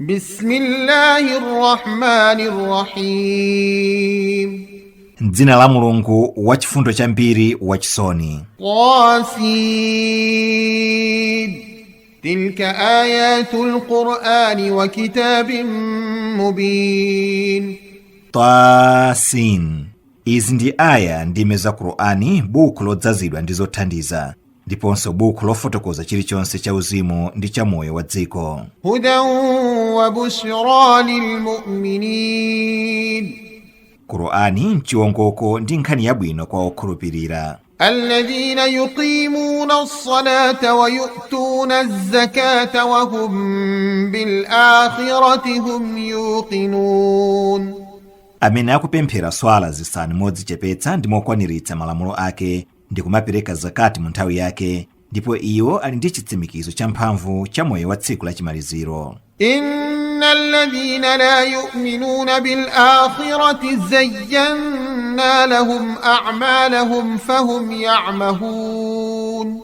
بسم الله الرحمن الرحيم. M'dzina la Mulungu wachifundo chambiri, wachisoni. طاسين. تلك آيات القرآن وكتاب مبين. Tasin. Izi ndi aya, ndime za Qur'ani, buku lodzazidwa ndi zothandiza, ndiponso buku lofotokoza chilichonse cha uzimu ndi cha moyo wa dziko. هدى وبشرى للمؤمنين. Qur'ani mchiwongoko ndi nkhani yabwino kwa okhulupirira. الذين يقيمون الصلاة ويؤتون الزكاة وهم بالآخرة هم يوقنون. Amene akupemphera swala zisanu modzichepetsa ndi mokwaniritsa malamulo ake, ndi kumapereka zakati mu nthawi yake, ndipo iwo ali ndi chitsimikizo champhamvu cha moyo wa tsiku lachimaliziro. إن الذين لا يؤمنون بالآخرة زينا لهم أعمالهم فهم يعمهون.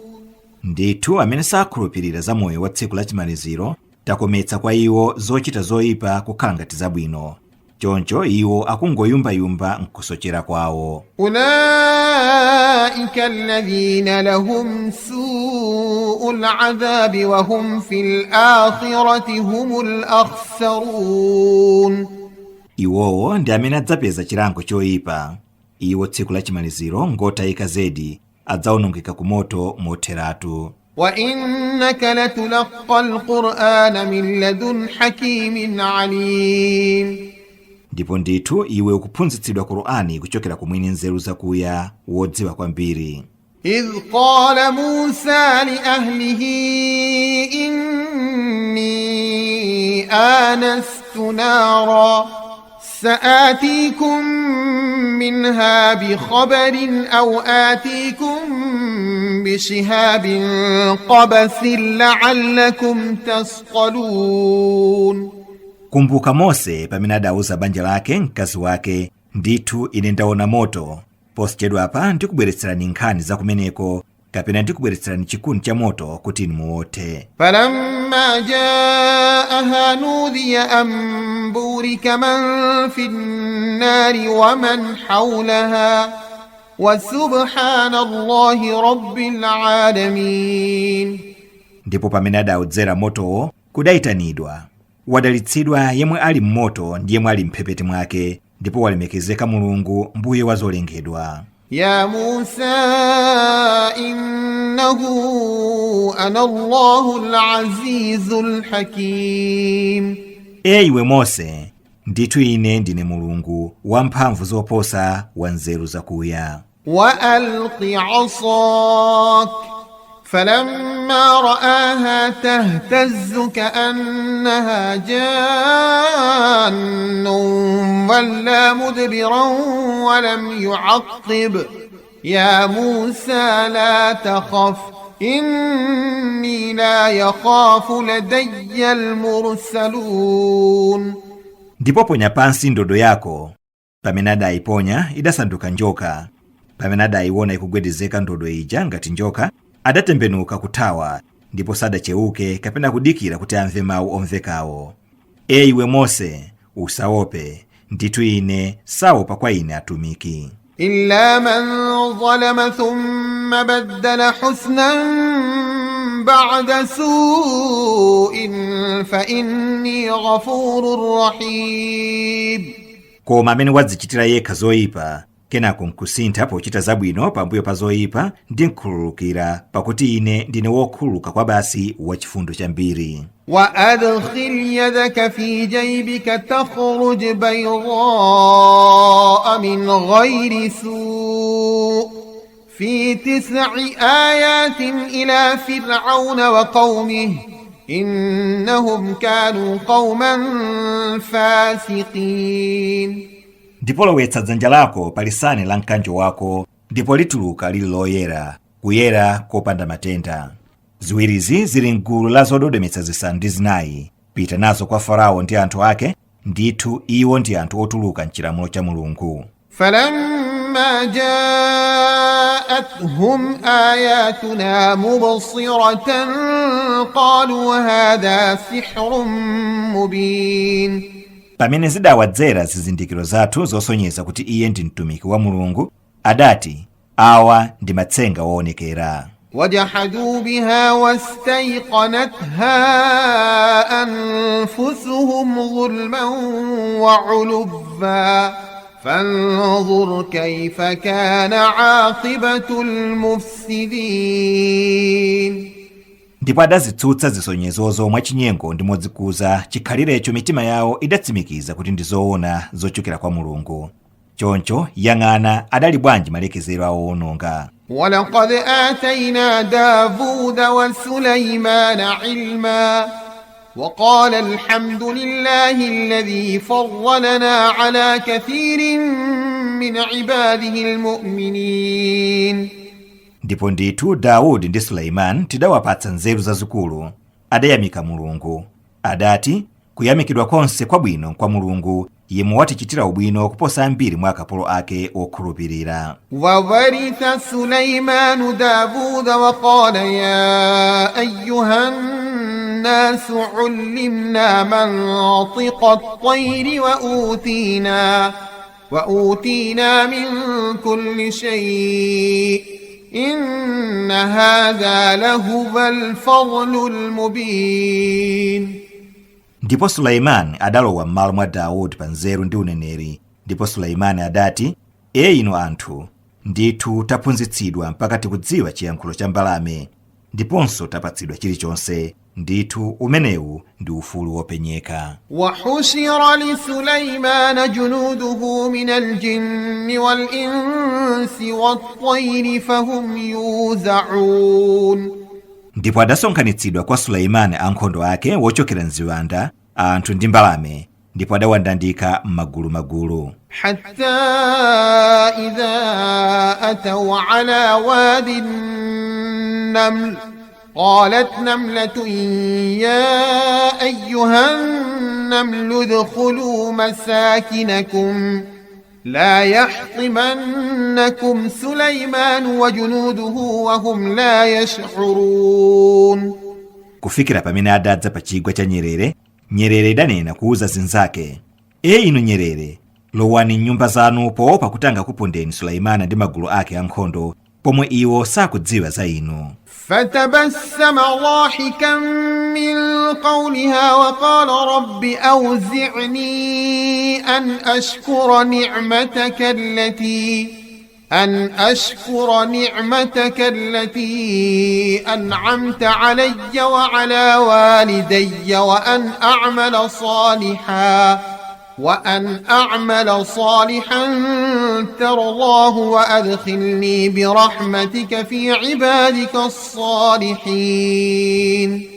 Ndithu amene sakhulupirira za moyo wa tsiku lachimaliziro, takometsa kwa iwo zochita zoyipa kukhala ngati zabwino, choncho iwo akungoyumbayumba mkusochera kwawo. أولئك الذين لهم سوء العذاب وهم في الآخرة هم الأخسرون. Iwowo ndi amene adzapeza chilango choyipa. Iwo tsiku lachimaliziro ngotayika zedi, adzawonongeka ku moto motheratu. وإنك لتلقى القرآن من لدن حكيم عليم. Ndipo ndithu iwe ukuphunzitsidwa Qur'ani kuchokera ku mwini nzeru zakuya, wodziwa kwambiri. إذ قال موسى لأهله إني آنست نارا سآتيكم منها بخبر أو آتيكم بشهاب قبس لعلكم تصطلون. Kumbuka Mose pamene adauza banja lake, mkazi wake, ndithu ine ndaona moto, posachedwapa ndikubweretserani nkhani zakumeneko kapena ndikubweretserani chikuni cha moto kuti inu muwothe. فلما جاءها نودي أن بورك من في النار ومن حولها وسبحان الله رب العالمين. Ndipo pamene adaudzera motowo, kudayitanidwa, wadalitsidwa yemwe ali mmoto ndi yemwe ali mphepete mwake, ndipo walemekezeka Mulungu, mbuye wa zolengedwa. يا موسى إنه أنا الله العزيز الحكيم. E iwe Mose, ndithu ine ndine Mulungu wamphamvu zoposa, wa nzeru zakuya. وألق عصاك فلما رآها تهتز كأنها جان ولى مدبرا ولم يعقب يا موسى لا تخف إني لا يخاف لدي المرسلون. Ndipo ponya pansi ndodo yako. Pamene adayiponya, idasanduka njoka. Pamene adayiona ikugwedezeka ndodo ija ngati njoka, adatembenuka kuthawa, ndipo sadachewuke kapena kudikira kuti amve mawu omvekawo. E iwe Mose, usaope, ndithu ine saopa kwa ine atumiki. إلا من ظلم ثم بدل حسنا بعد سوء فإني غفور رحيم. Koma amene wadzichitira yekha zoyipa, kenako nkusintha pochita zabwino pambuyo pa zoyipa, ndimkhululukira, pakuti ine ndine wokhululuka kwa basi, wachifundo chambiri. وأدخل يدك في جيبك تخرج بيضاء من غير سوء في تسع آيات إلى فرعون وقومه إنهم كانوا قوما فاسقين. Ndipo lowetsa dzanja lako palisani la mkanjo wako, ndipo lituluka lili loyera, kuyera kopanda matenda. Ziwirizi zili mgulu la zododometsa zisanu ndi zinayi. Pita nazo kwa Farao ndi anthu ake, ndithu iwo ndi anthu otuluka mchilamulo cha Mulungu. فلما جاءهم جاءتهم آياتنا مبصرة قالوا هذا سحر مبين. Pamene zidawadzera zizindikiro zathu zosonyeza kuti iye ndi mtumiki wa Mulungu, adati, awa ndi matsenga woonekera. وجحدوا بها واستيقنتها أنفسهم ظلما وعلوا فانظر كيف كان عاقبة المفسدين. Ndipo adazitsutsa zisonyezozo mwachinyengo ndi modzikuza, chikhalirecho mitima yawo idatsimikiza kuti ndi zoona zochokera kwa Mulungu. Choncho yang'ana adali bwanji malekezero a owononga. ولقد آتينا داود وسليمان علما وقال الحمد لله الذي فضلنا على كثير من عباده المؤمنين. Ndipo ndithu Daudi ndi Suleimani tidawapatsa nzeru zazikulu. Adayamika Mulungu, adati, kuyamikidwa konse kwabwino kwa Mulungu yemwe watichitira ubwino kuposa ambiri mwa akapolo ake okhulupirira. وورث سليمان داود وقال يا أيها الناس علمنا منطق الطير وأوتينا من كل شيء إن هذا لهو الفضل المبين. Ndipo Suleimani adalowa m'malo mwa Daudi pa nzeru ndi uneneri. Ndipo Suleimani adati, e inu anthu, ndithu taphunzitsidwa mpaka tikudziwa chiyankhulo cha mbalame, ndiponso tapatsidwa chilichonse. Ndithu umenewu ndi ufulu wopenyeka. وحشر لسليمان جنوده من الجن والإنس والطير فهم يوزعون. Ndipo adasonkhanitsidwa kwa Suleimani ankhondo ake wochokera mziwanda, anthu ndi mbalame, ndipo adawandandika m'magulumagulu. حتى إذا أتوا على واد النمل قالت نملة يا أيها النمل ادخلوا مساكنكم لا يحطمنكم سليمان وجنوده وهم لا يشعرون. Kufikira pamene adadza pa chigwa cha nyerere, nyerere idanena kuwuza zinzake, e inu nyerere, lowani m'nyumba zanu poopa kuti angakupondeni Suleimani ndi magulu ake ankhondo pomwe iwo sakudziwa za inu. فتبسم ضاحكا من قولها وقال رب أوزعني أن أشكر نعمتك التي أنعمت علي وعلى والدي وأن أعمل صالحا ترضاه وأدخلني برحمتك في عبادك الصالحين.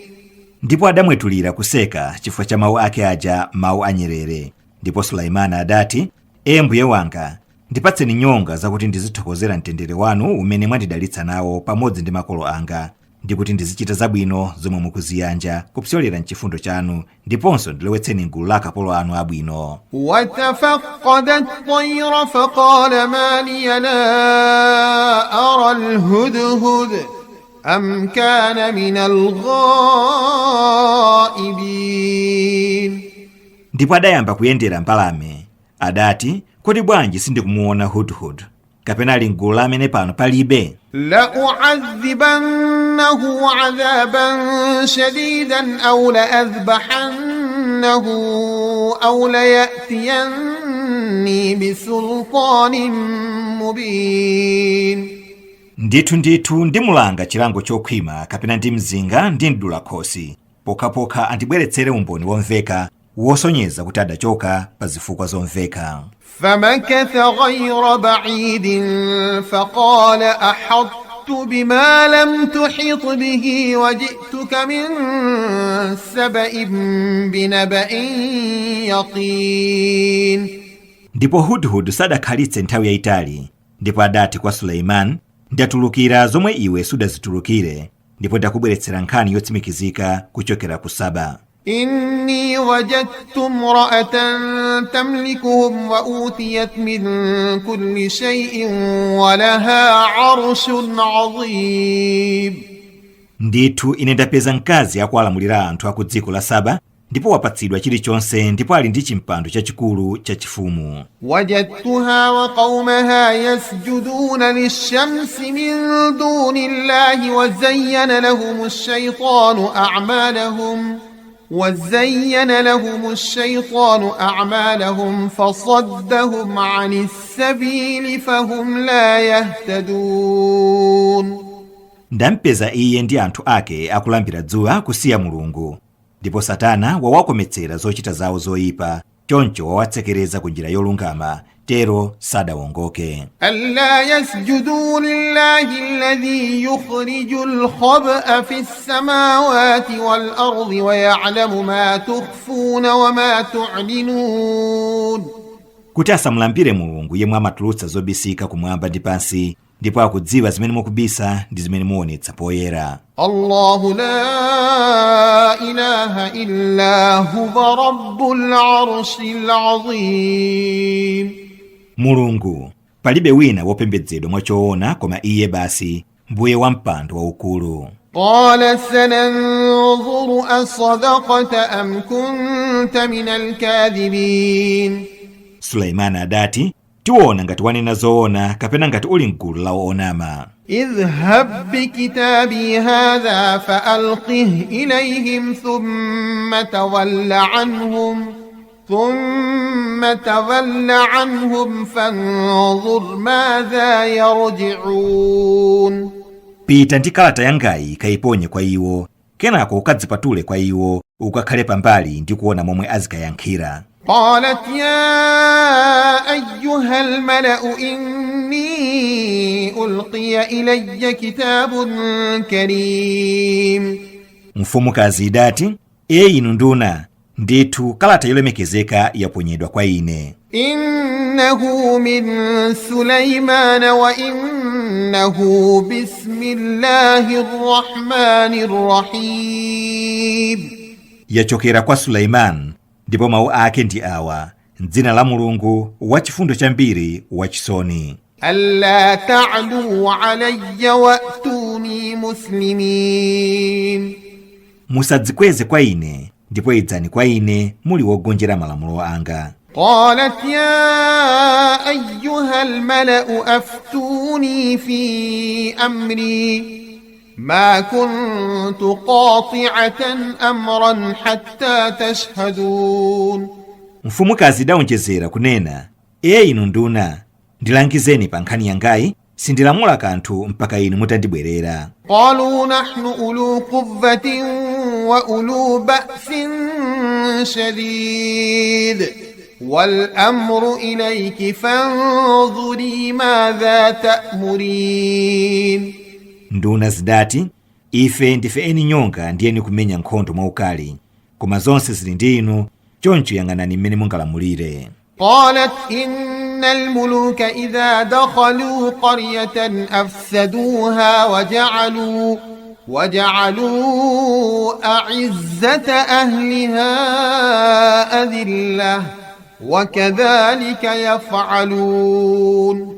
Ndipo adamwetulira kuseka chifukwa cha mawu ake aja, mawu a nyerere. Ndipo Suleimani adati, e mbuye wanga, ndipatseni nyonga zakuti ndizithokozera mtendere wanu umene mwandidalitsa nawo pamodzi ndi makolo anga, ndi kuti ndizichita zabwino zomwe mukuziyanja kupyolera mchifundo chanu, ndiponso ndilowetseni mgulu la akapolo anu abwino. وتفقد الطير فقال ما لي لا أرى الهدهد أم كان من الغائبين. Ndipo adayamba kuyendera mbalame, adati, kodi bwanji sindikumuona Hudhud, kapena ali mgulu la amene pano palibe? لأعذبنه عذابا شديدا أو لأذبحنه أو ليأتيني بسلطان مبين. Ndithu ndithu ndimulanga chilango chokhwima, kapena ndimzinga ndi mdula khosi, pokhapokha andibweretsere umboni womveka wosonyeza kuti adachoka pa zifukwa zomveka. فمكث غير بعيد فقال أحطت بما لم تحط به وجئتك من سبأ بنبأ يقين. Ndipo Hudhud sadakhalitse nthawi yayitali, ndipo adati kwa Suleimani, ndatulukira zomwe iwe sudazitulukire, ndipo ndakubweretsera nkhani yotsimikizika kuchokera ku Saba. إني وجدت امرأة تملكهم وأوتيت من كل شيء ولها عرش عظيم. Ndithu ine ndapeza mkazi akuwalamulira anthu a ku dziko la Saba, ndipo wapatsidwa chilichonse ndipo ali ndi chimpando chachikulu chachifumu. وجدتها وقومها يسجدون للشمس من دون الله وزين لهم الشيطان أعمالهم فصدهم عن السبيل فهم لا يهتدون. Ndampeza iye ndi anthu ake akulambira dzuwa kusiya Mulungu, ndipo Satana wawakometsera zochita zawo zoyipa, choncho wawatsekereza ku njira yolungama, tero sadawongoke. ألا يسجدوا لله الذي يخرج الخبأ في السماوات والأرض ويعلم ما تخفون وما تعلنون. Kuti asamulambire Mulungu yemwe amatulutsa zobisika kumwamba ndi pansi, ndipo akudziwa zimene mukubisa ndi zimene muonetsa poyera. الله لا إله إلا هو رب العرش العظيم. Mulungu, palibe wina wopembedzedwa mwachoona koma iye basi, mbuye wa mpando waukulu. قال سننظر أصدقت أم كنت من الكاذبين. Sulaimani adati, tiwona ngati wanena zoona kapena ngati uli mgulu la onama. اذهب بكتابي هذا فألقه إليهم ثم تول عنهم فانظر ماذا يرجعون. Pita ndi kalata yangayi kayiponye kwa iwo, kenako ukadzipatule kwa iwo, ukakhale pambali ndi kuona momwe azikayankhira. قالت يا أيها الملأ إني ألقي إلي كتاب كريم. Mfumukazi idati, eye inu nduna, ndithu kalata yolemekezeka yaponyedwa kwa ine. إنه من سليمان وإنه بسم الله الرحمن الرحيم. Yachokera kwa Sulaimani, ndipo mawu ake ndi awa, m'dzina la Mulungu wachifundo chambiri wachisoni. ألا تعلوا علي وأتوني مسلمين. Musadzikweze kwa ine, ndipo idzani kwa ine muli wogonjera malamulo anga. قالت يا أيها الملأ أفتوني في أمري ما كنت قاطعة أمرا حتى تشهدون. Mfumukazi idawonjezera kunena, eye inu nduna, ndilangizeni pa nkhani yangayi, sindilamula kanthu mpaka inu mutandibwerera. قالوا نحن أولو قوة وأولو بأس شديد والأمر إليك فانظري ماذا تأمرين. Nduna zidati, ife ndife eni nyonga ndi eni kumenya nkhondo mwaukali, koma zonse zili ndi inu, choncho yang'anani mmene mungalamulire. قالت إن الملوك إذا دخلوا قرية أفسدوها وجعلوا أعزة أهلها أذلة وكذلك يفعلون.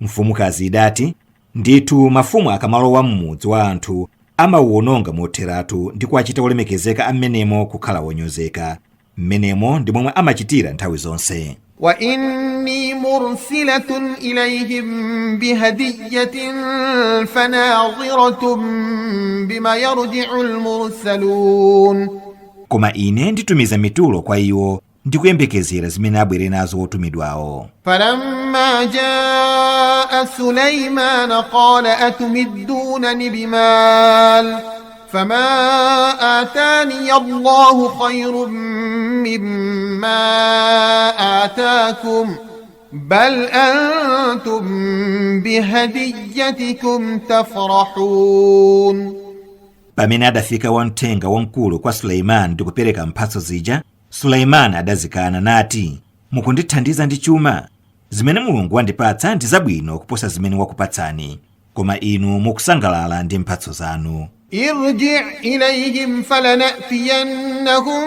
Mfumukazi idati, ndithu mafumu akamalowa m'mudzi wa anthu amauwononga motheratu ndi kuwachita olemekezeka ammenemo kukhala wonyozeka. Mmenemo ndi momwe amachitira nthawi zonse. وإني مرسلة إليهم بهدية فناظرة بما يرجع المرسلون. Koma ine nditumiza mitulo kwa iwo ndi kuyembekezera zimene abwere nazo otumidwawo. فلما جاء سليمان قال أتمدونني بمال فما آتاني الله خير مما آتاكم بل أنتم بهديتكم تفرحون. Pamene adafika wamthenga wamkulu kwa Sulaimani ndi kupereka mphatso zija, Sulaimani adazikana nati, mukundithandiza ndi chuma, zimene Mulungu wandipatsa ndi zabwino kuposa zimene wakupatsani, koma inu mukusangalala ndi mphatso zanu. ارجع إليهم فلنأتينهم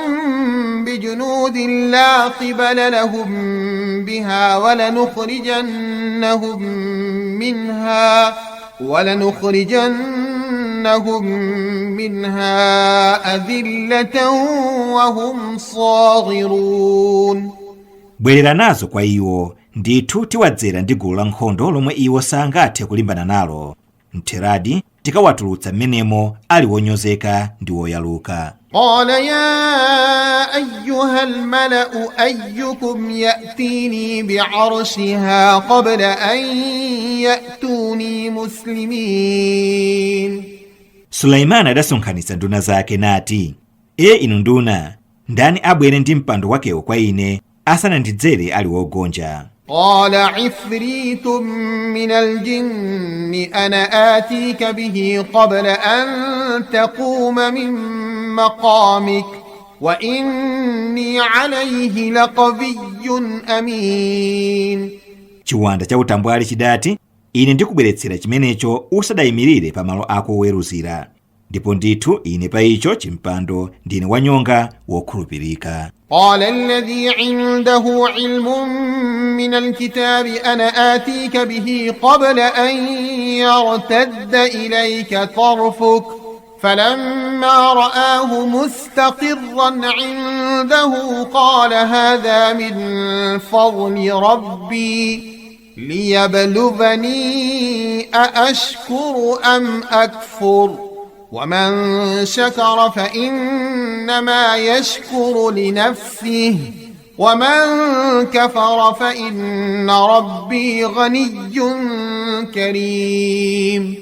بجنود لا قبل لهم بها ولنخرجنهم منها أذلة وهم صاغرون. Bwerera nazo kwa iwo, ndithu tiwadzera ndi gulu la nkhondo lomwe iwo sangathe kulimbana nalo. Mtheradi tikawatulutsa m'menemo ali wonyozeka ndi woyaluka. قال يا أيها الملأ أيكم يأتيني بعرشها قبل أن يأتوني مسلمين. Sulaimani adasonkhanitsa nduna zake nati, E inu nduna, ndani abwere ndi mpando wakewo kwa ine asanandidzere ali wogonja? قال عفريت من الجن أنا آتيك به قبل أن تقوم من مقامك وإني عليه لقوي أمين. Chiwanda cha utambwali chidati, ine ndikubweretsera chimenecho usadayimirire pamalo ako oweruzira, ndipo ndithu ine pa icho chimpando ndine wanyonga wokhulupirika. قال الذي عنده علم من الكتاب أنا آتيك به قبل أن يرتد إليك طرفك فلما رآه مستقرا عنده قال هذا من فضل ربي ليبلغني أأشكر أم أكفر ومن شكر فإنما يشكر لنفسه ومن كفر فإن ربي غني كريم.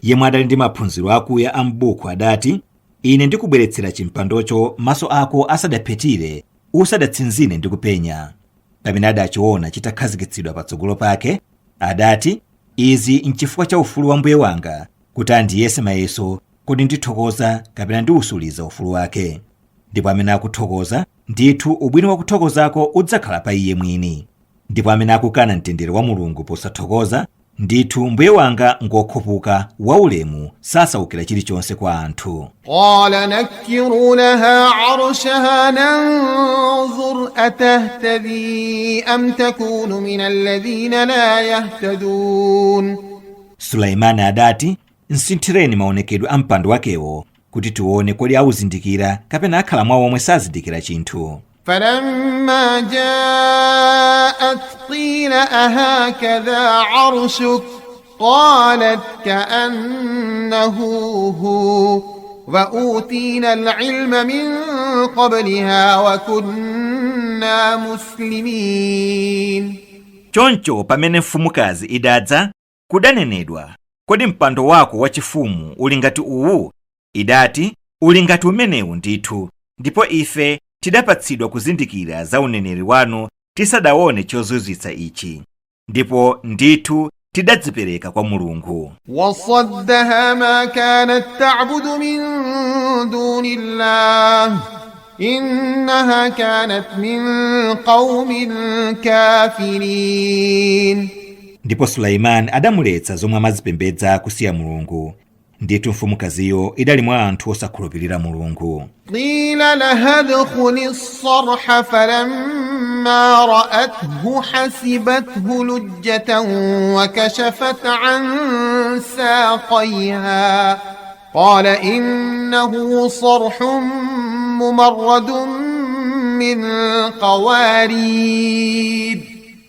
Yemwe adali ndi maphunziro akuya a m'buku adati, ine ndikubweretsera chimpandocho maso ako asadaphethire, usadatsinzine ndi kupenya. Pamene adachiona chitakhazikitsidwa patsogolo pake, adati, izi nchifukwa cha ufulu wa mbuye wanga, kuti andiyese mayeso kuti ndithokoza kapena ndiusuliza ufulu wake. Ndipo amene akuthokoza, ndithu ubwino wa kuthokozako udzakhala pa iye mwini. Ndipo amene akukana mtendere wa Mulungu posathokoza, ndithu mbuye wanga ngokhupuka waulemu, sasaukira chilichonse kwa anthu. قال نكروا لها عرشها ننظر أتهتدي أم تكون من الذين لا يهتدون. Sulaimani adati, nsinthireni maonekedwe a mpando wakewo kuti tione kodi auzindikira kapena akhala mwa omwe sazindikira chinthu. فلما جاءت قيل أهكذا عرشك قالت كأنه هو وأوتينا العلم من قبلها وكنا مسلمين. Choncho pamene mfumukazi idadza, kudanenedwa, kodi mpando wako wachifumu uli ngati uwu? Idati, uli ngati umenewu ndithu, ndipo ife tidapatsidwa kuzindikira za uneneri wanu tisadaone chozizwitsa ichi, ndipo ndithu tidadzipereka kwa Mulungu. وصدها ما كانت تعبد من دون الله إنها كانت من قوم كافرين. Ndipo Sulaimani adamuletsa zomwe amazipembedza kusiya Mulungu. Ndithu mfumukaziyo idali mwa anthu osakhulupirira Mulungu. قيل لها ادخل الصرح فلما رأته حسبته لجة وكشفت عن ساقيها قال إنه صرح ممرد من قوارير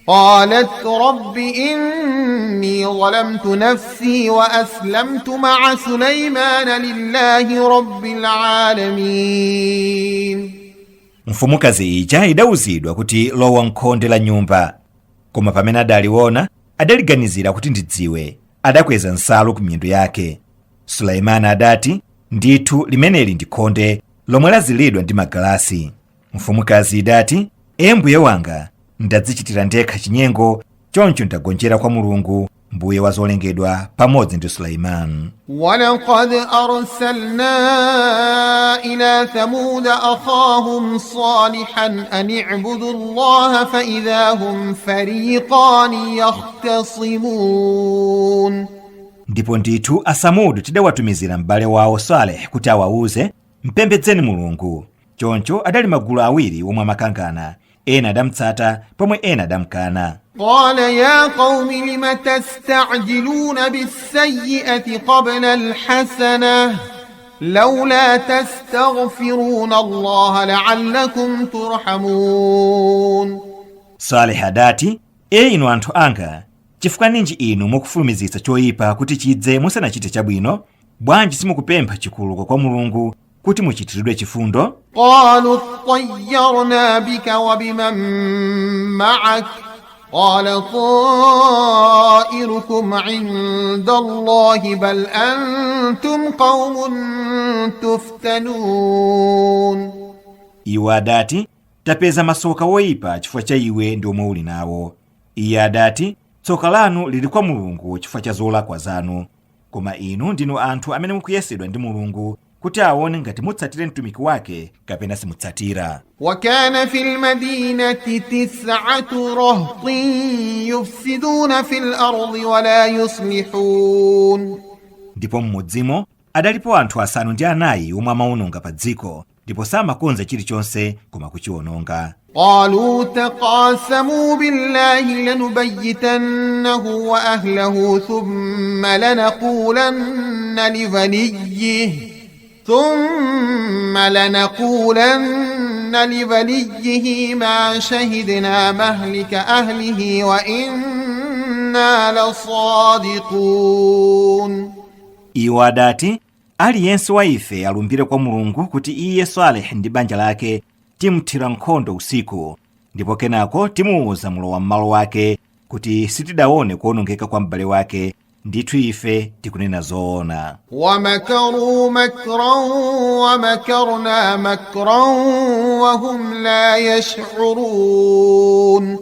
قالت رب إني ظلمت نفسي وأسلمت مع سليمان لله رب العالمين. Mfumukazi ija idawuzidwa kuti lowa mkhonde la nyumba, koma pamene adaliona adaliganizira kuti ndidziwe, adakweza nsalu ku miyendo yake. Sulaimani adati, ndithu limeneli ndi khonde lomwe lazilidwa ndi magalasi. Mfumukazi idati, e mbuye wanga, ndadzichitira ndekha chinyengo, choncho ndagonjera kwa Mulungu mbuye wa zolengedwa pamodzi ndi Sulaimani. ولقد أرسلنا إلى ثمود أخاهم صالحا أن اعبدوا الله فإذا هم فريقان يختصمون. Ndipo ndithu Asamudu tidawatumizira m'bale wawo Saleh kuti awauze, mpembedzeni Mulungu. Choncho adali magulu awiri omwe amakangana, ena adamutsata pomwe ena adamkana. قال يا قوم لم تستعجلون بالسيئة قبل الحسنة لولا تستغفرون الله لعلكم ترحمون. Saleh adati, e inu anthu anga, chifukwa ninji inu mukufulumizitsa choyipa kuti chidze musanachite chabwino? Bwanji simukupempha chikhululuko kwa Mulungu kuti muchitiridwe chifundo? قالوا اطيرنا بك وبمن معك قال طائركم عند الله بل أنتم قوم تفتنون. Iwo adati, tapeza masoka woyipa chifukwa cha iwe ndi omwe uli nawo. Iye adati, tsoka lanu lili kwa Mulungu chifukwa cha zolakwa zanu, koma inu ndinu anthu amene mukuyesedwa ndi Mulungu kuti aone ngati mutsatire mtumiki wake kapena simutsatira. وكان في المدينة 9 رهط يفسدون في الأرض ولا يصلحون. Ndipo m'mudzimo adalipo anthu 9 omwe amawononga pa dziko, ndipo samakonza chilichonse koma kuchiwononga. قالوا تقاسموا بالله لنبيتنه وأهله ثم لنقولن لوليه ما شهدنا مهلك أهله وإنا لصادقون. Iwo adati, aliyense wa ife alumbire kwa Mulungu kuti iye Saleh ndi banja lake timthira nkhondo usiku, ndipo kenako timuwuza mlowa m'malo wake kuti sitidaone kuwonongeka kwa m'bale wake, ndithu ife tikunena zoona. ومكروا مكرا ومكرنا مكرا وهم لا يشعرون.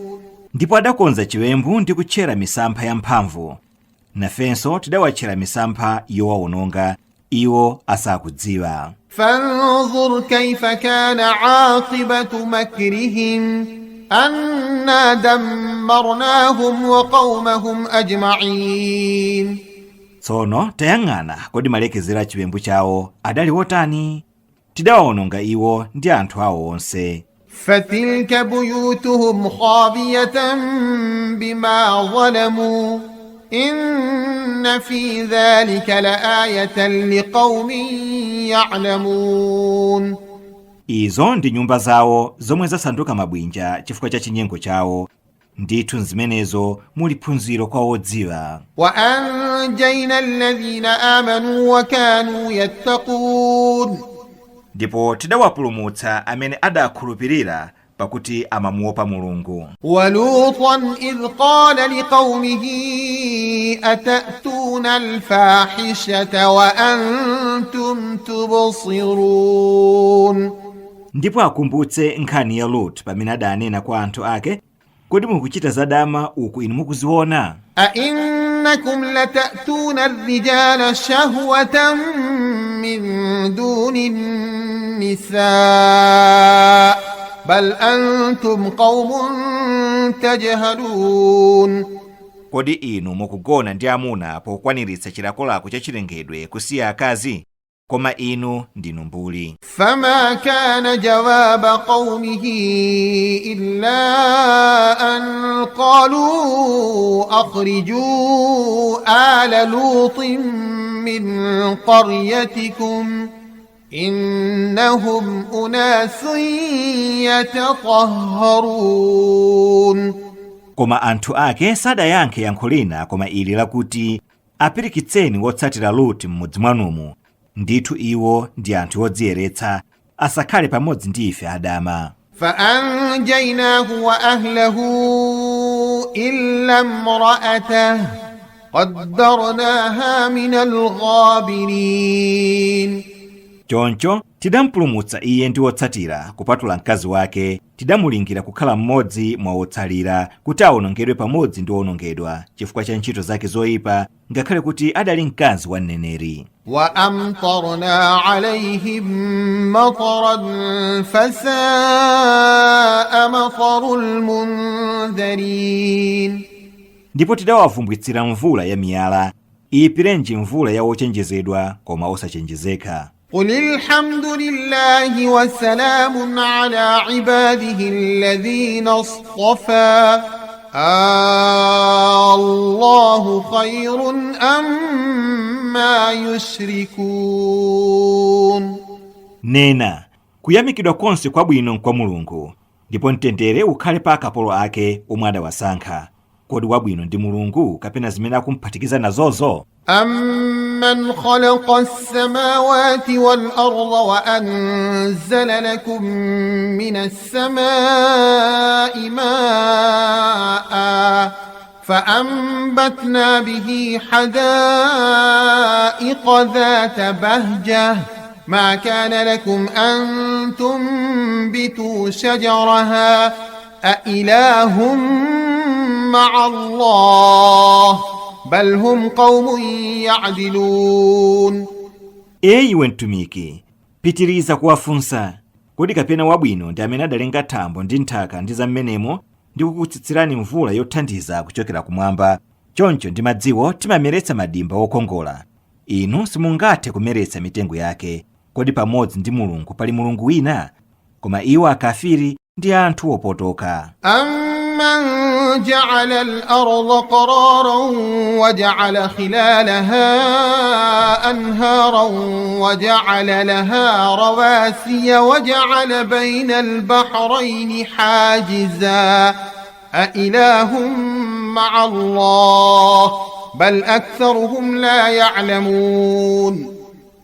Ndipo adakonza chiwembu ndi kutchera misampha yamphamvu, nafenso tidawatchera misampha yowawononga iwo asakudziwa. فانظر كيف كان عاقبة مكرهم أنا دمرناهم وقومهم أجمعين. Tsono tayang'ana kodi malekezero a chiwembu chawo adali wotani? Tidawawononga iwo ndi anthu awo onse. فتلك بيوتهم خاوية بما ظلموا إن في ذلك لآية لقوم يعلمون. Izo ndi nyumba zawo zomwe zasanduka mabwinja chifukwa cha chinyengo chawo, ndithu zimenezo muli phunziro kwa odziwa. وأنجينا الذين آمنوا وكانوا يتقون. Ndipo tidawapulumutsa amene adakhulupirira pakuti amamuopa Mulungu. ولوطا إذ قال لقومه أتأتون الفاحشة وأنتم تبصرون. Ndipo akumbutse nkhani ya Lut pamene adanena kwa anthu ake, kodi mukuchita zadama uku inu mukuziona? أئنكم لتأتون الرجال شهوة من دون النساء بل أنتم قوم تجهلون. Kodi inu mukugona ndi amuna pokwaniritsa chilakolako cha chilengedwe kusiya akazi? Koma inu ndinu mbuli. فما كان جواب قومه إلا أن قالوا أخرجوا آل لوط من قريتكم إنهم أناس يتطهرون. Koma anthu ake sadayankhe yankho lina koma ili lakuti, apirikitseni wotsatira Lut m'mudzi mwanumu, ndithu iwo ndi anthu odziyeretsa, asakhale pamodzi ndi ife adama. فأنجيناه وأهله إلا امرأته قدرناها من الغابرين. Choncho tidampulumutsa iye ndi wotsatira kupatula mkazi wake, tidamulingira kukhala mmodzi mwa wotsalira kuti awonongedwe pamodzi ndi owonongedwa chifukwa cha ntchito zake zoyipa, ngakhale kuti adali mkazi wa mneneri. وأمطرنا عليهم مطرا فساء مطر المنذرين. Ndipo tidawavumbwitsira mvula ya miyala, Iyipirenji mvula ya wochenjezedwa koma osachenjezeka. قل الحمد لله وسلام على عباده الذين اصطفى الله خير أما يشركون. Nena, kuyamikidwa konse kwabwino nkwa Mulungu, ndipo mtendere ukhale pa akapolo ake omwe adawasankha. Kodi wabwino ndi Mulungu kapena zimene akumphatikiza nazozo? أمن خلق السماوات والأرض وأنزل لكم من السماء ماء فأنبتنا به حدائق ذات بهجة ما كان لكم أن تنبتوا شجرها أإله مع الله بل هم قوم يعدلون. E iwe mtumiki, pitiriza kuwafunsa, kodi kapena wabwino ndi amene adalenga thambo ndi nthaka ndi zam'menemo ndi kukutsitsirani mvula yothandiza kuchokera kumwamba? Choncho ndi madziwo timameretsa madimba wokongola. Inu simungathe kumeretsa mitengo yake. Kodi pamodzi ndi Mulungu pali mulungu wina? Koma iwo akafiri ndi anthu opotoka. أمن جعل الأرض قرارا وجعل خلالها أنهارا وجعل لها رواسي وجعل بين البحرين حاجزا أإله مع الله بل أكثرهم لا يعلمون.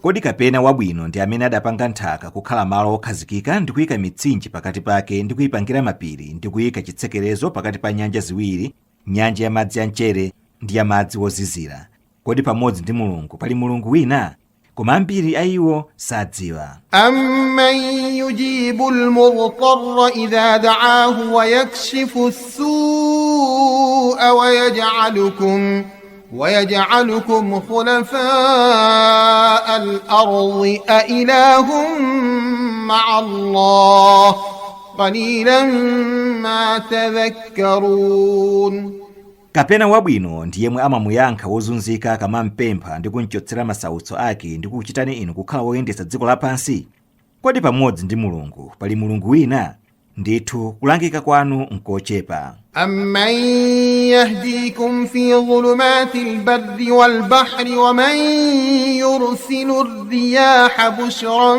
Kodi kapena wabwino ndi amene adapanga nthaka kukhala malo okhazikika ndi kuyika mitsinje pakati pake ndi kuyipangira mapiri ndi kuyika chitsekerezo pakati pa nyanja ziwiri, nyanja ya madzi ya mchere ndi ya madzi wozizira? Kodi pamodzi ndi Mulungu pali mulungu wina? Koma ambiri a iwo sadziwa. أمن يجيب المضطر إذا دعاه ويكشف السوء ويجعلكم خلفاء الأرض أإله مع الله قليلا ما تذكرون. Kapena wabwino ndi yemwe amamuyankha wozunzika akamampempha ndi kumchotsera masautso ake ndi kukuchitani inu kukhala woyendetsa dziko lapansi? Kodi pamodzi ndi Mulungu pali mulungu wina? Ndithu kulangika kwanu nkochepa. أمن يهديكم في ظلمات البر والبحر ومن يرسل الرياح بشرا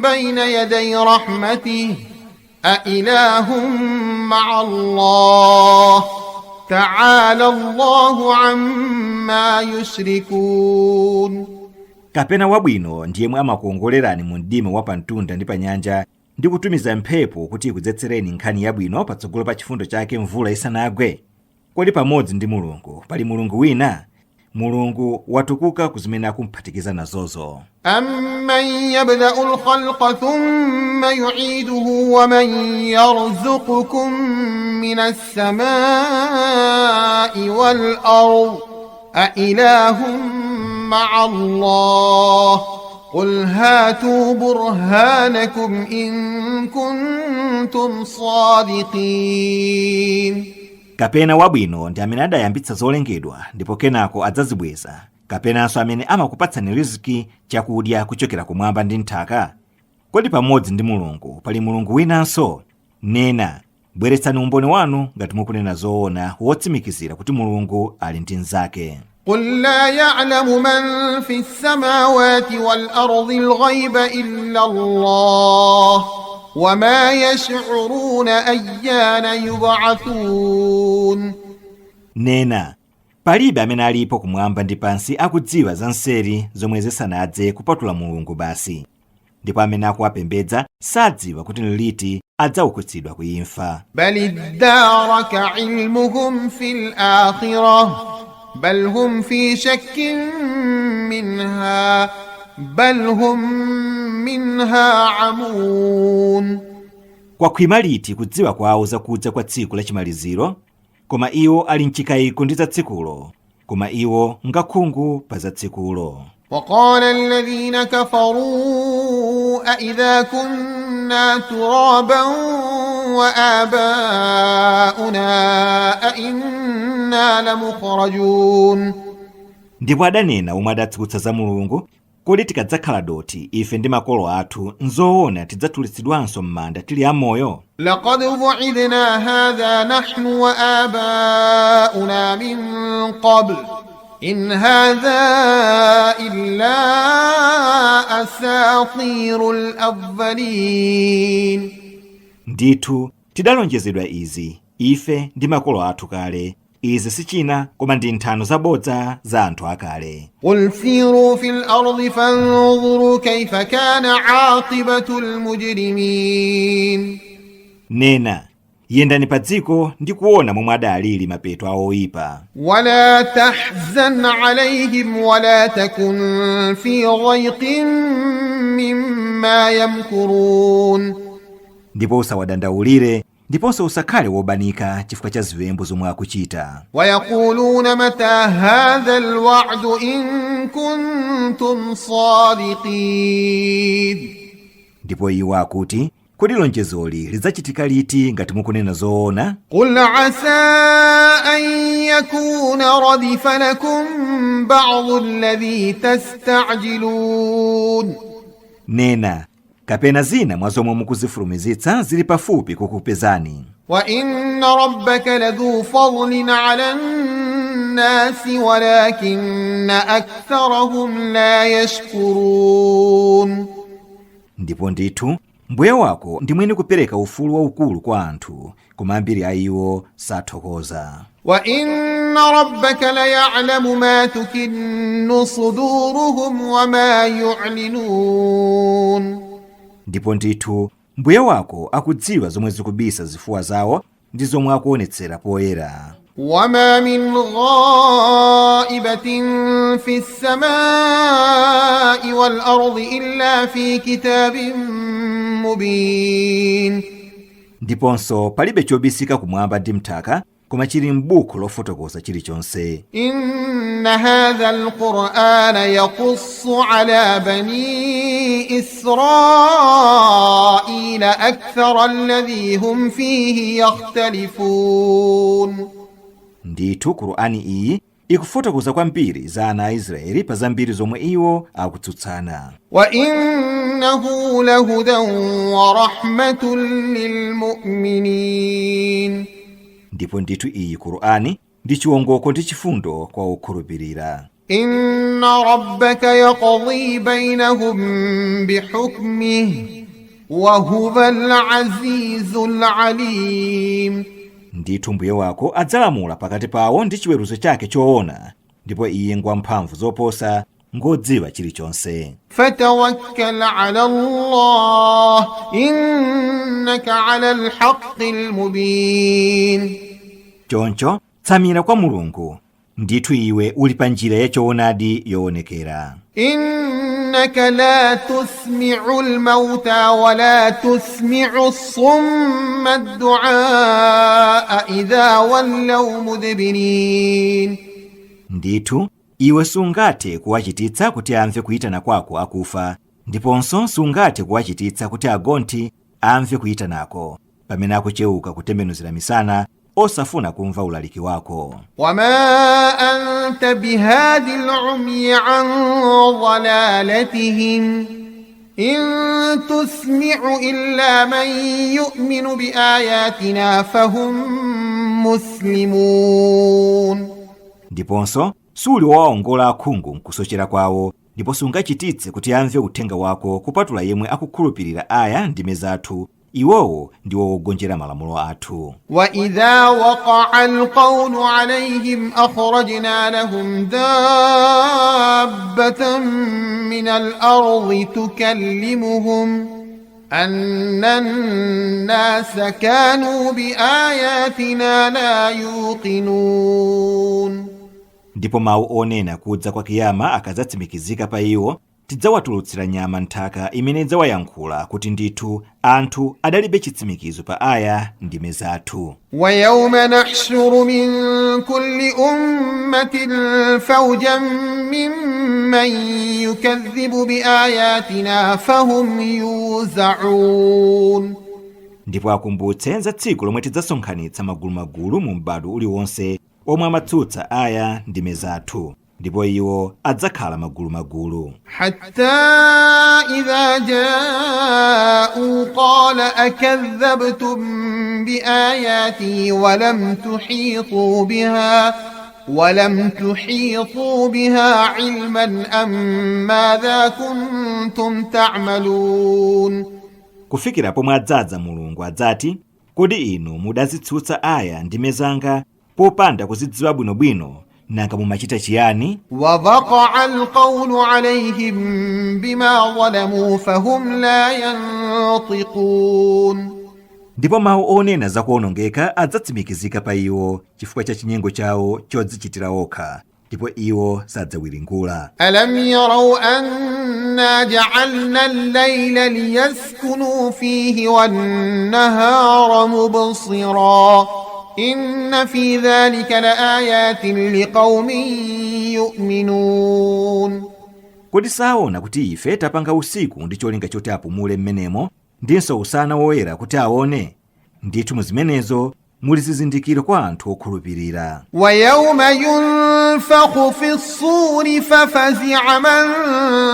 بين يدي رحمته أإله مع الله تعالى الله عما يشركون. Kapena wabwino ndi yemwe amakuongolerani mu mdima wa pamtunda ndi pa nyanja ndi kutumiza mphepo kuti ikudzetsereni nkhani yabwino patsogolo pa chifundo chake mvula isanagwe? Kodi pamodzi ndi Mulungu pali mulungu wina? Mulungu watukuka ku zimene akumphatikiza nazozo. أمن يبدأ الخلق ثم يعيده ومن يرزقكم من السماء والأرض أإله مع الله قل هاتوا برهانكم إن كنتم صادقين. Kapena wabwino ndi amene adayambitsa zolengedwa ndipo kenako adzazibweza, kapenanso amene amakupatsani riziki, chakudya, kuchokera kumwamba ndi nthaka? Kodi pamodzi ndi Mulungu pali mulungu winanso? Nena, bweretsani umboni wanu ngati mukunena zoona wotsimikizira kuti Mulungu ali ndi mnzake. قل لا يعلم من في السماوات والأرض الغيب إلا الله وما يشعرون أيان يبعثون. Nena, palibe amene alipo kumwamba ndi pansi akudziwa za nseri zomwe zisanadze kupatula Mulungu basi, ndipo amene akuwapembedza sadziwa kuti liti adzaukitsidwa ku imfa. بل ادارك علمهم في الآخرة بل هم في شك منها بل هم منها عمون. Kwakhwima liti kudziwa kwawo zakudza kwa tsiku lachimaliziro? Koma iwo ali mchikayiko ndi za tsikulo, koma iwo ngakhungu pa za tsikulo. وقال الذين كفروا أإذا كنا ترابا وآباؤنا أإنا لمخرجون. Ndipo adanena omwe adatsutsa za Mulungu, Kodi tikadzakhala dothi, ife ndi makolo athu, nzoona tidzatulutsidwanso m'manda tili amoyo? لقد وعدنا هذا نحن وآباؤنا من قبل إن هذا إلا أساطير الأولين. Ndithu tidalonjezedwa izi, ife ndi makolo athu kale. Izi si china koma ndi nthano zabodza za anthu akale. قل سيروا في الأرض فانظروا كيف كان عاقبة المجرمين. Nena, yendani pa dziko ndi kuona momwe adalili mapeto a oyipa. ولا تحزن عليهم ولا تكن في ضيق مما يمكرون. Ndipo usawadandaulire ndiponso usakhale wobanika chifukwa cha ziwembu zomwe akuchita. ويقولون متى هذا الوعد إن كنتم صادقين. Ndipo iwo akuti, Kodi lonjezoli lidzachitika liti ngati mukunena zoona? قل عسى أن يكون ردف لكم بعض الذي تستعجلون. Nena, kapena zina mwa zomwe mukuzifulumizitsa zili pafupi kukupezani. وإن ربك لذو فضل على الناس ولكن أكثرهم لا يشكرون. Ndipo ndithu Mbuye wako ndi mwini kupereka ufulu waukulu kwa anthu, koma ambiri a iwo sathokoza. وإن ربك ليعلم ما تكن صدورهم وما يعلنون. Ndipo ndithu Mbuye wako akudziwa zomwe zikubisa zifuwa zawo ndi zomwe akuonetsera poyera. وما من غائبة في السماء والأرض إلا في كتاب مبين. Ndiponso palibe chobisika kumwamba ndi mthaka koma chili m'buku lofotokoza chilichonse. إن هذا القرآن يقص على بني إسرائيل أكثر الذي هم فيه يختلفون. Ndithu Kur'ani iyi ikufotokoza kwambiri za ana a Israeli pa zambiri zomwe iwo akutsutsana. وإنه لهدى ورحمة للمؤمنين. Ndipo ndithu iyi Kur'ani ndi chiwongoko ndi chifundo kwa okhulupirira. إن ربك يقضي بينهم بحكمه وهو العزيز العليم. Ndithu Mbuye wako adzalamula pakati pawo ndi chiweruzo chake choona, ndipo iye ngwamphamvu zoposa, ngodziwa chilichonse. فتوكل على الله إنك على الحق المبين. Choncho tsamira kwa Mulungu, ndithu iwe uli pa njira ya choonadi yoonekera. إنك لا تسمع الموتى ولا تسمع الصم الدعاء إذا ولوا مدبرين. Ndithu iwe sungathe kuwachititsa kuti amve kuyitana kwako akufa, ndiponso sungathe kuwachititsa kuti agonthi amve kuyitanako pamene akuchewuka kutembenuzira misana osafuna kumva ulaliki wako. وما أنت بهاد العمي عن ضلالتهم إن تسمع إلا من يؤمن بآياتنا فهم مسلمون. Ndiponso suli wowaongola akhungu nkusochera kwawo, ndipo sungachititse kuti amve uthenga wako kupatula yemwe akukhulupirira aya ndime zathu, iwowo ndiwo wogonjera malamulo athu. وإذا وقع القول عليهم أخرجنا لهم دابة من الأرض تكلمهم أن الناس كانوا بآياتنا لا يوقنون. Ndipo mawu onena kudza kwa kiyama akadzatsimikizika pa iwo, tidzawatulutsira nyama nthaka imene idzawayankhula kuti ndithu anthu adalibe chitsimikizo pa aya ndime zathu. ويوم نحشر من كل أمة فوجا ممن يكذب بآياتنا فهم يوزعون. Ndipo akumbutse za tsiku lomwe tidzasonkhanitsa magulumagulu mu m'badwo uliwonse omwe amatsutsa aya ndime zathu, Ndipo iwo adzakhala magulumagulu. حتى إذا جاءوا قال أكذبتم بآياتي ولم تحيطوا بها علما أم ماذا كنتم تعملون؟ Kufikira pomwe adzadza Mulungu adzati, "Kodi inu mudazitsutsa aya ndime zanga popanda kuzidziwa bwinobwino, nanga mumachita chiyani?" ووقع القول عليهم بما ظلموا فهم لا ينطقون. Ndipo mawu onena za kuwonongeka adzatsimikizika pa iwo chifukwa cha chinyengo chawo chodzichitira okha, ndipo iwo sadzawiringula. ألم يروا أنا جعلنا الليل ليسكنوا فيه والنهار مبصرا إن في ذلك لآيات لقوم يؤمنون. Kodi saona kuti ife tapanga usiku ndi cholinga choti apumule m'menemo, ndinso usana woyera kuti aone? Ndithu mu zimenezo muli zizindikiro kwa anthu okhulupirira. ويوم ينفخ في الصور ففزع من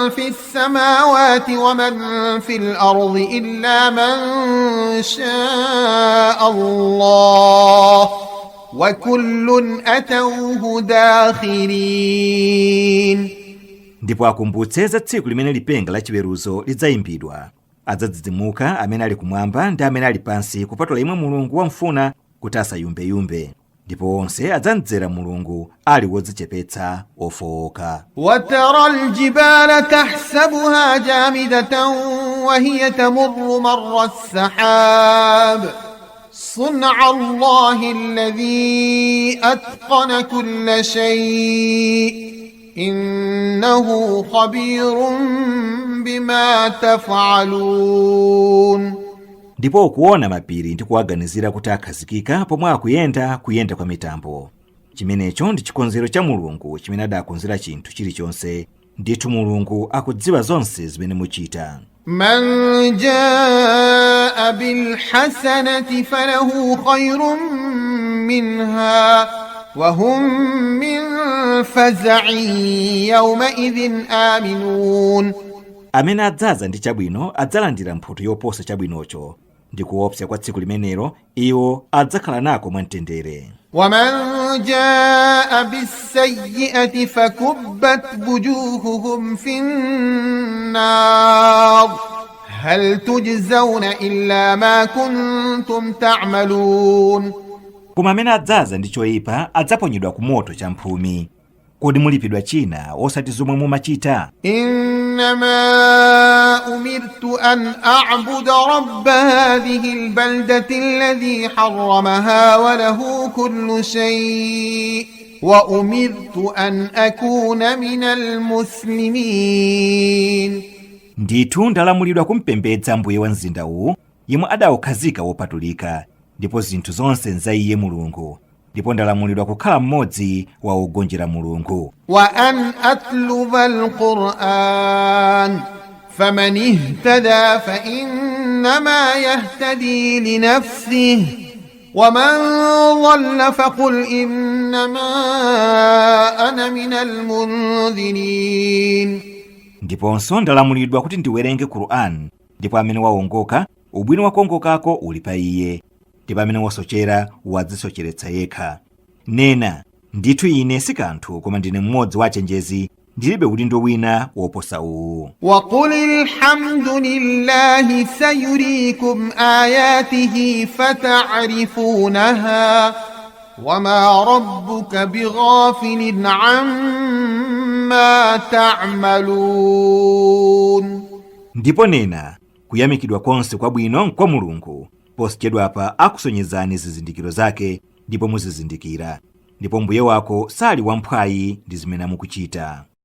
في السماوات ومن في الأرض إلا من شاء الله وكل أتوه داخرين. Ndipo akumbutse za tsiku limene lipenga la chiweruzo lidzayimbidwa. Adzadzidzimuka amene ali kumwamba ndi amene ali pansi, kupatula yemwe Mulungu wamfuna kuti asayumbeyumbe, ndipo onse adzamdzera Mulungu ali wodzichepetsa, ofowoka. وترى الجبال تحسبها جامدة وهي تمر مر السحاب صنع الله الذي أتقن كل شيء إنه خبير بما تفعلون. Ndipo ukuona mapiri ndi kuwaganizira kuti akhazikika pomwe akuyenda kuyenda kwa mitambo. Chimenecho ndi chikonzero cha Mulungu chimene adakonzera chinthu chilichonse. Ndithu Mulungu akudziwa zonse zimene muchita. من جاء بالحسنة فله خير منها وهم من فزع يومئذ آمنون. Amene adzaza ndi chabwino adzalandira mphotho yoposa chabwinocho, ndi kuopsa kwa tsiku limenelo iwo adzakhala nako mwamtendere. ومن جاء بالسيئة فكبت وجوههم في النار هل تجزون إلا ما كنتم تعملون؟ Koma amene adzaza ndi choyipa adzaponyedwa ku moto champhumi. Kodi mulipidwa china osati zomwe mumachita? إنما أمرت أن أعبد رب هذه البلدة الذي حرمها وله كل شيء وأمرت أن أكون من المسلمين. Ndithu ndalamulidwa kumpembedza mbuye wa mzinda uwu, yemwe adawukhazika wopatulika, ndipo zinthu zonse nza iye Mulungu, ndipo ndalamulidwa kukhala mmodzi wa ogonjera Mulungu. وأن أتلو القرآن فمن اهتدى فإنما يهتدي لنفسه ومن ضل فقل إنما أنا من المنذرين. Ndiponso ndalamulidwa kuti ndiwerenge Qur'an, ndipo amene wawongoka, ubwino wakuwongokako uli pa iye, ndipo amene wasochera wadzisocheretsa yekha. Nena, "Ndithu ine si kanthu koma ndine mmodzi wa achenjezi, ndilibe udindo wina woposa uwu." وقل الحمد لله سيريكم آياته فتعرفونها وما ربك بغافل عما تعملون. Ndipo nena, "Kuyamikidwa konse kwabwino nkwa Mulungu. Posachedwapa akusonyezani zizindikiro zake, ndipo muzizindikira, ndipo mbuye wako sali wamphwayi ndi zimene mukuchita."